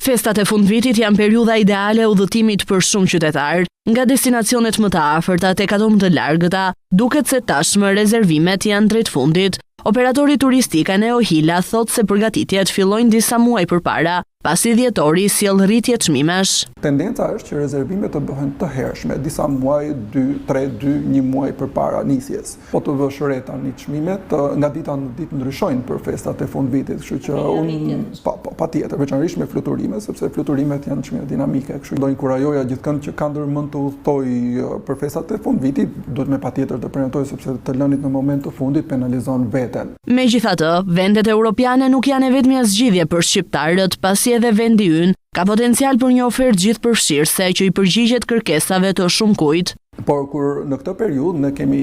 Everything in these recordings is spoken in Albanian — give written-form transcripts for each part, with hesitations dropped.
Festat e fundvitit janë periudha ideale e udhëtimit për shumë qytetarë. Nga destinacionet më të afërta tek ato më të largëta, duket se tashmë rezervimet janë drejt fundit. Operatori turistik Aneo Hila thotë se përgatitjet fillojnë disa muaj përpara, pasi dhjetori sjell rritje çmimesh. Tendenca është që rezervimet të bëhen të hershme, disa muaj, dy, tre, dy, një muaj përpara nisjes. Po të vësh re tani çmimet nga dita në ditë ndryshojnë për festat e fundvitit, kështu që unë po, po, patjetër, veçanërisht me fluturime, sepse fluturimet janë çmime dinamike, kështu do inkurajoja gjithkënd që ka ndërmend të udhëtojë për festat e fundvitit, duhet me patjetër të prenotojë sepse të lënit në moment të fundit penalizon veten. Megjithatë, vendet europiane nuk janë e vetmja zgjidhje për shqiptarët, pasi edhe vendi ynë ka potencial për një ofertë gjithëpërfshirëse që i përgjigjet kërkesave të shumëkujt. Por kur në këtë periudhë ne kemi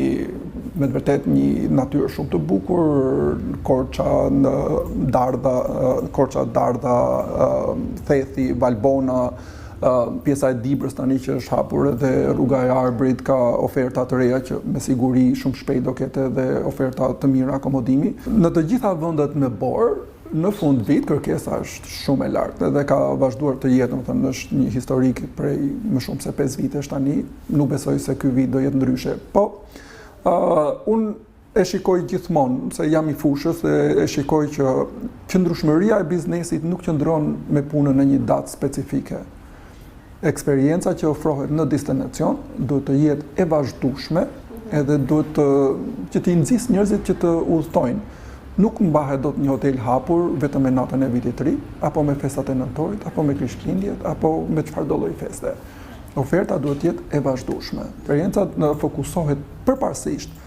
me të vërtetë një natyrë shumë të bukur, Korça, në Dardha, Korça, Dardha, Thethi, Valbona, pjesa e Dibrës tani që është hapur edhe rruga e Arbrit ka oferta të reja që me siguri shumë shpejt do ketë edhe oferta të mira akomodimi. Në të gjitha vendet me borë, në fund vit kërkesa është shumë e lartë dhe ka vazhduar të jetë, domethënë është një historik prej më shumë se 5 vitesh tani, nuk besoj se ky vit do jetë ndryshe. Po, uh, unë e shikoj gjithmonë, se jam i fushës dhe e shikoj që qëndrueshmëria e biznesit nuk qëndron me punën në një datë specifike. Eksperienca që ofrohet në destinacion duhet të jetë e vazhdueshme edhe duhet të që t'i nxisë njerëzit që të udhëtojnë. Nuk mbahet dot një hotel hapur vetëm me natën e vitit të ri, apo me festat e nëntorit, apo me Krishtlindjet, apo me çfarëdo lloj feste. Oferta duhet të jetë e vazhdueshme. Eksperienca fokusohet përparësisht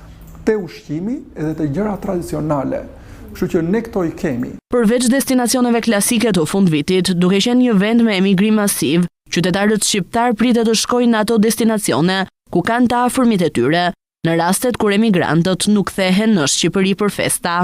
te ushqimi edhe te gjëra tradicionale. Kështu që ne këto i kemi. Përveç destinacioneve klasike të fundvitit, duke qenë një vend me emigrim masiv, qytetarët shqiptarë pritet të shkojnë në ato destinacione ku kanë të afërmit e tyre, në rastet kur emigrantët nuk kthehen në Shqipëri për festa.